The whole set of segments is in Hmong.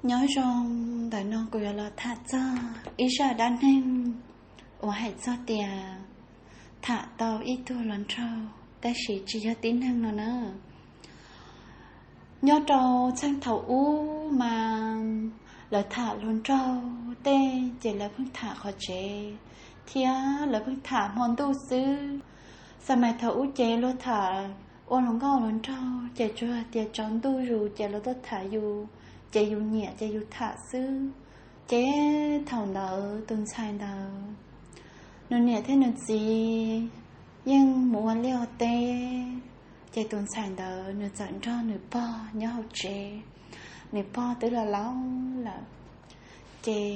Nyob zoo, ntawm no kuv yuav los tham txog ib zaj dab neeg uas hais txog tias tham tau ib tug hluas nraug tab sis tsis yog tib neeg no na. Nyob rau txheej thaum ub mas lawv tham hluas nraug tej ces lawv pheej tham qhov tsev thiab lawv pheej tham hmo ntuj xwb. Xa mais thaum ub ces luag tham ua hluas nkauj hluas nraug ces tsuas tias tsaus ntuj zus ces lawv tuaj tham yus, ces yus nyiam ces yus tham xwb. Ces thaum ntawd tus ntxhais ntawd nws niam thiab nws txiv yeej mus ua liaj ua teb, ces tus ntxhais ntawd nws txawm nrog nws pog nyob hauv tsev. Nws pog twb los laus lawm, ces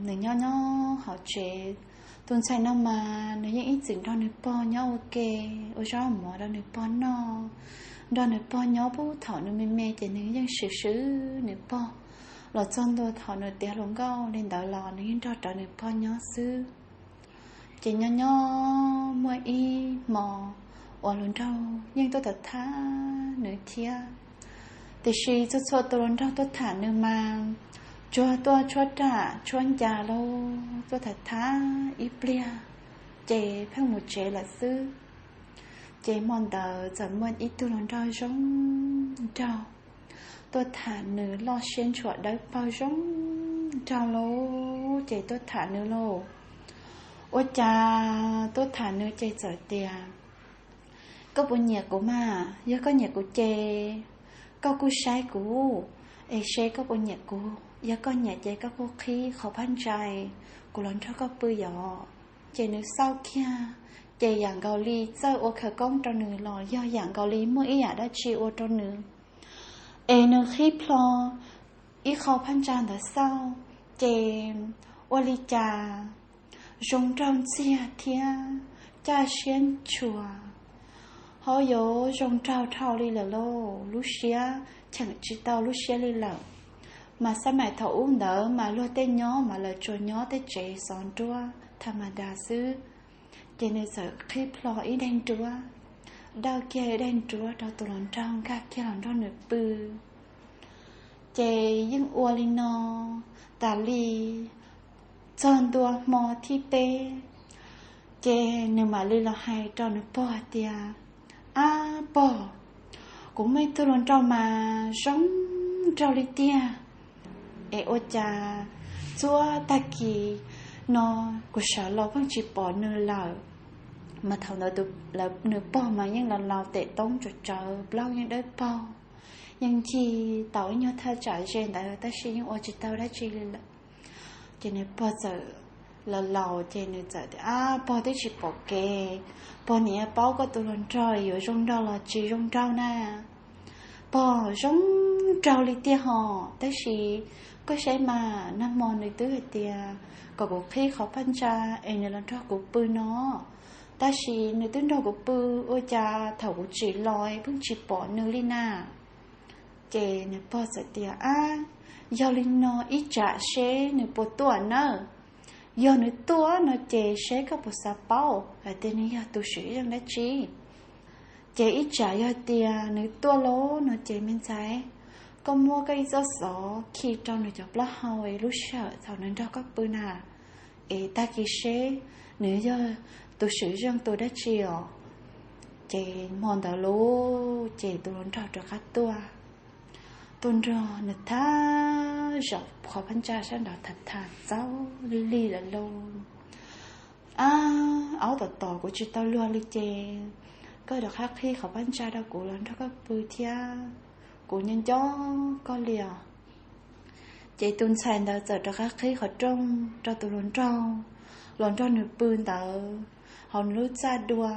nws nyob nyob hauv tsev. Tus ntxhais no mas nws yeej ib txwm nrog nws pog nyob ua ke, ua zaub mov rau nws pog noj, nrog nws pog nyob puag thaum nws me me ces nws yeej swm swm nws pog. Los txog ntua thaum nws tiav hluas nkauj li ntawd los nws yeej nrog rawv nws pog nyob xwb. Ces nyob nyob muaj ib hmo uas hluas nraug yeej tuaj tham tham nws thiab, tiam sis txhua txhua tus hluas nraug tuaj tham nws mas tsuas tuaj tshuab raj tshuab ncas los tuaj tham tham ib pliag ces pheej mus tsev lawm xwb. Ces hmo ntawd txawm muaj ib tug hluas nraug zoo nraug tuaj tham nws loj siab ntshua dawb paug zoo nraug lauj, ces tuaj tham nws lauj. Ua cas tuaj tham nws ces txawm tias, koj puas nyiam kuv mas? Yog koj nyiam kuv ces koj kuj saib kuv es seb koj puas nyiam kuv. Yog koj nyiam ces koj kuj qhib qhov phab ntsa, kuv los nrog koj pw yom. Ces nws xauj kiag, ces yam nkaus li txawj ua khawv koob rau nws los yog yam nkaus li muaj ib yam dab tsi ua rau nws, es nws qhib plho ib qho phab ntsa ntawd xauj, ces ua li cas zoo nraug ntxiag thiab caj siab ntshua. Hauv yuav zoo nraug dhau li lawm lauj, lub siab cheem tsis tau lub siab li lawm. Mas xab maim thaum ub ntawd mas luag tej nyob mas lawv tsuas nyob tej tsev xov nruab tha ma da xwb. Ces nws txawm qhib plho ib daim nruab, dawj kiag ib daim nruab rau tus hluas nraug nkag kiag los nrog nws pw. Ces yeej ua li no tas li txog ntua hmo thib peb, ces nws mam li los hais rau nws pog tias, ab pog, kuv muaj ib tug hluas nraug mas zoo nraug li tiag, es ua cas txhua tag kis no kuv sawv los pheej tsis pom nws lawm. Mas thaum ntawd nws pog mas yeej laus laus tes toob tsawv tsawv plaub yeej dawb paug, yeej ncig tau ib nyuag thaj tsam ze ntawd tab sis yeej ua tsis tau dab tsi li lawm. Ces nws pog txawm laus laus ces nws txawm tias, ab pog, twb tsis pom kev, pog niam paub koj tus hluas nraug yuav zoo nraug los tsis zoo nraug na. Pog, zoo nraug li tiag hos, tab sis koj saib mas nag hmo nws twb hais tias kom kuv qhib qhov phab ntsa es nws los nrog kuv pw no, tab sis nws twb nrog kuv pw, ua cas thaum kuv tsim los pheej tsis pom nws li na. Ces nws pog txawm tias, ab, yog li no ib tsam seb nws puas tuaj nawb. Yog nws tuaj no ces seb koj puas xav paub hais tias nws yog tus swm zeej dab tsi. Ces ib tsam yog tias nws tuaj lauj no ces me ntxhais, koj muab koj ib txoj xov khi rau nws cov plaub hau lub sij hawm thaum nws nrog koj pw na, es tag kis seb nws yog tus swm zeej tus dab tsi os. Ces hmo ntawd lauj ces tus hluas nraug rov qab tuaj. Tus nraug nws thab zaum qhov phab ntsa sab nraud tham tham txaus li lawm lauj. Ab, aub tom tom, kuv tsis tau luag li ces koj rov qab qhib qhov phab ntsa rau kuv los nrog koj pw thiab, kuv nco nco koj li os. Ces tus ntxhais ntawd txawm rov qab qhib qhov rooj rau tus hluas nraug los nrog nws pw ntawd hauv nws lub txaj dua.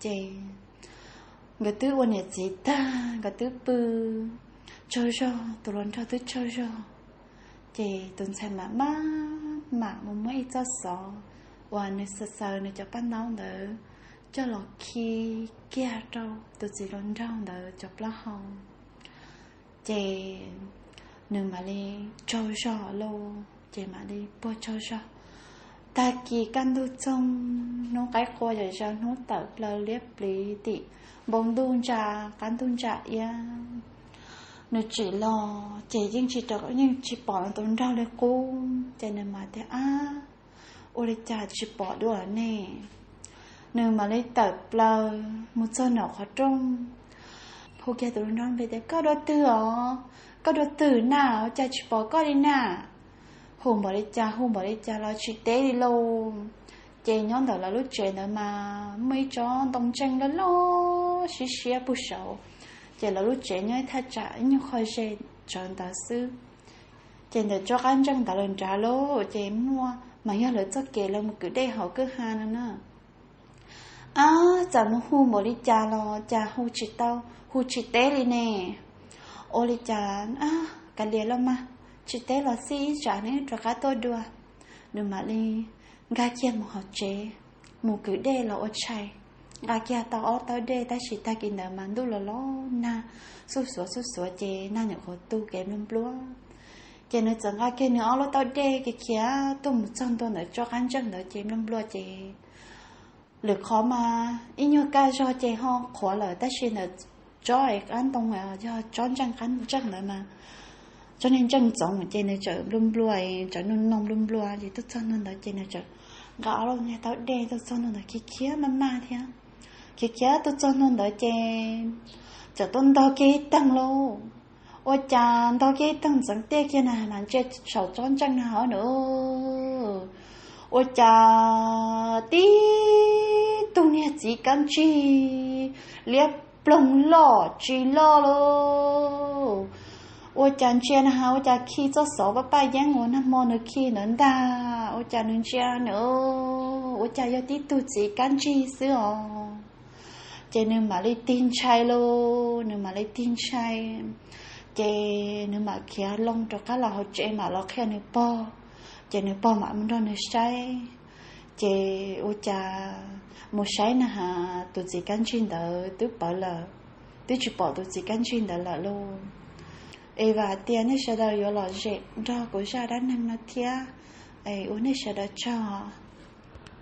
Ces nkawd twb ua niam txiv tag, nkawd twb pw tsaug zog, tus hluas nraug twb tsaug zog. Ces tus ntxhais mam maj mam mus muab ib txoj xov uas nws xaws xaws nws cov paj ntaub ntawd coj los khi kiag rau tus txiv hluas nraug ntawd cov plaub hau. Ces nws mam li tsaug zog lauj, ces mam li puag tsaug zog. Tag kis kaj ntug txoog, hnub qaib qua zom zaws, hnub tawm plaws liab pliv tim npoo ntuj ntsa, qab ntuj ntsa iab. nws tsim los ces yeej tsis, yeej tsis pom tus hluas nraug li qub. Ces nws mam tias, Ab, ua li cas tsis pom dua ne? Nws mam li tawm plaws mus txog nram qhov rooj, hu kiag tus hluas nraug npe tias, Koj dua twg os? Koj dua twg na? Ua cas tsis pom koj li na? Hu npaum li cas hu npaum li cas los tsis teb li lauj. Ces nyob ntawm lawv lub tsev ntawd mas muaj ib tsob ntoo ntseej loj loj siab siab puag saud. Ces lawv lub tsev nyob ib thaj tsam ib nyuag qho ze tsawv ntawd xwb. Ces ntawm tsob qab ntseej ntawd lawm nrad lauj, ces muaj mas yog lawv txoj kev lawv mus kwv dej hauv kwj ha no na. Ab, txawm mus hu npaum li cas los cas hu tsis tau, hu tsis teb li ne. Ua li cas, ab, kav liam los mas, tsis teb los xij ib tsam nws rov qab tuaj dua. Nws mam li nkag kiag mus hauv tsev, mus kwv dej los ua tshais. Nqa kiag tau ob taub dej tab sis tag kis ntawd mas ntuj los los nag, xuj xuav xuj xuav ces nag nyuam qhuav tu kev nplua nplua. Ces nws txawm nqa kiag nws ob lub taub dej khiav khiav tuaj mus txog ntua ntawm tsob qab ntseej ntawd ces nplua nplua ces lwm qhov mas ib nyuag kaj zog ces ho qhuav lawm tab sis ntawm tsob qab ntoo, yog tsob ntseej qab ntseej ntawd mas tsob niag ntseej ntxoov ces nws txawm nplua nplua, txawm nug noo nplua nplua ces tuaj txog ntua ntawd ces nws txawm nqa ob lub niag taub dej tuaj txog ntua ntawd khiav khiav maj maj thiab. Khiav khiav tuaj txog ntua ntawd ces txawm tuaj ntog kiag ib teeg lauj. Ua cas ntog kiag ib teeg ntxeev tiaj kiag na mas ntsia saum tsob ntseej na hov nws, ua cas tib tug niag txiv kab ntsig liab ploog loj tsis loj lauj. Ua cas ntsia na has ua cas khi txoj xov paj paj yeeb uas nag hmo nws khi ntawd ntag, ua cas nws ntsia na ua cas yog tib tug txiv kab ntsig xwb os. Ces nws mam li tig ntshai lauj, nws mam li tig ntshai. Ces nws mam khiav loo rov qab los hauv tsev mam los qhia nws pog. Ces nws pog mam mus nrog nws saib. Ces ua cas mus saib na has tus txiv kab ntsig ntawd twb pawv lawm, twb tsis pom tus txiv kab ntsig ntawd lawm lauj. Es vam tias nej sawv daws yuav lom zem nrog kuv zaj dab neeg no thiab, es ua nej sawv daws tsaug.